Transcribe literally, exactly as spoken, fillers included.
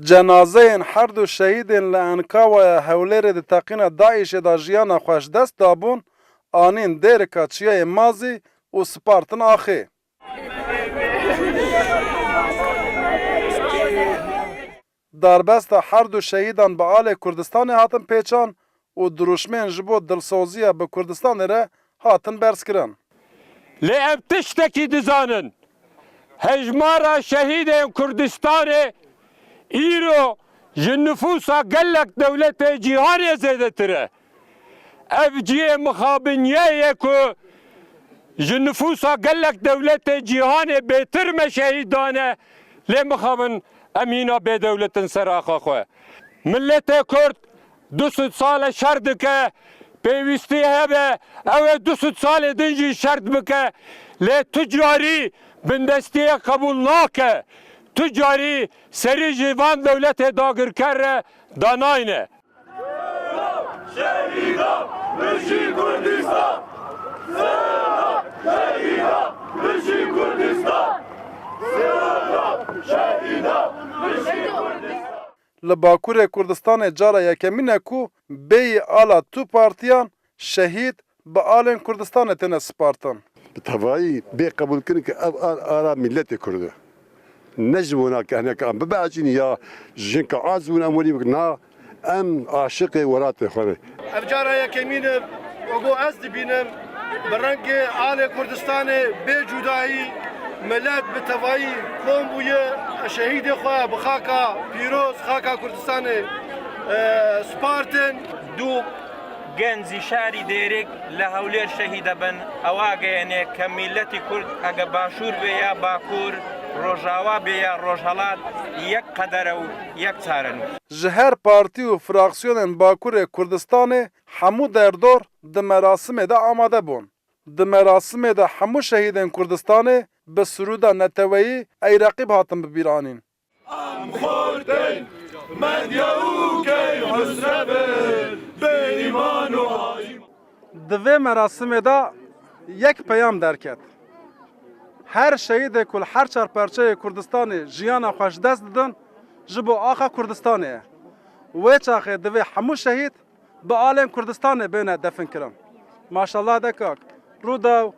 Cenazeyên her du şehîdên li Enkawaya Hewlêrê di teqîna DAIŞê de jiyana xwe ji dest dabûn, anîn dêrika Çiyayê Mazî û spartin axê. Darbesta her du şehîdan bi alê Kurdistanê hatin pêçan û dirûşmên ji bo dilsoziya bi Kurdistanê re hatin berzkirin. Lê ev tiştekî dizanin, hejmara şehîdên Kurdistanê îro ji nifûsa gelek dewletê cîhanê zêdetir e. Ev cihê mixabiniyê ye ku ji nifûsa gelek dewletê cîhanê bêtir me şehîd dane, lê mixabin em hîna bêdewlet in ser axa xwe. Miletê Kurd du sed sal e şer dike, pêwîstî hebe, ew ê du sed salê din jî şer bike, lê tu carî bindestiyê qebûl nake, tu carî serî ji van dewletê dagirker re danayne. Şehîda, bijî Kurdistan! Şehîda, bijî Kurdistan! Şehîda, bijî Kurdistan! Li Bakurê Kurdistanê cara yekemîn e ku bêyî ala tu partiyan şehîd bi alên Kurdistanê têne spartin. Bi tevayî bê qebûlkirin ku ev al ara mîletê Kurd e. Ne ji bona ku hineka em bibeecîn ya ji jinka aciz bûn em werî bikin. Na, em aşiqê welatê xwe ne. Ev cara yekemîn e ku ez dibînim bi rengê alê Kurdistanê bê cudayî milet bi tevayî kom bûye, şehîdê xwe bi xaka pîroz, xaka Kurdistanê, e, spartin. Du gencî şarî Dêrik li Hewlêr şehîd dibin. Ew ageyene ke mîletî Kurd ege Başûr bê ya Bakur, Rojawa bê ya Rojhelat, yek qeder e û yek çare ne. Ji her partî û fraksiyonên Bakurê Kurdistanê hemû derdor di merasimê de amade bûn. Di merasimê de hemû şehîdên Kurdistanê bi sirûda neteweyî Ey Reqîb hatin bi bîr anîn. Em xortên medya û key husrevin, bêîman û haîm. Di vê merasimê de yek peyam derket. Her şehîdê ku li her çar perçeyê Kurdistanê jiyana xwe ji dest didin, ji bo axa Kurdistanê ye. Wê çaxê divê hemû şehîd bi alên Kurdistanê bêne definkirin. Maşallah de kak. Rûdaw,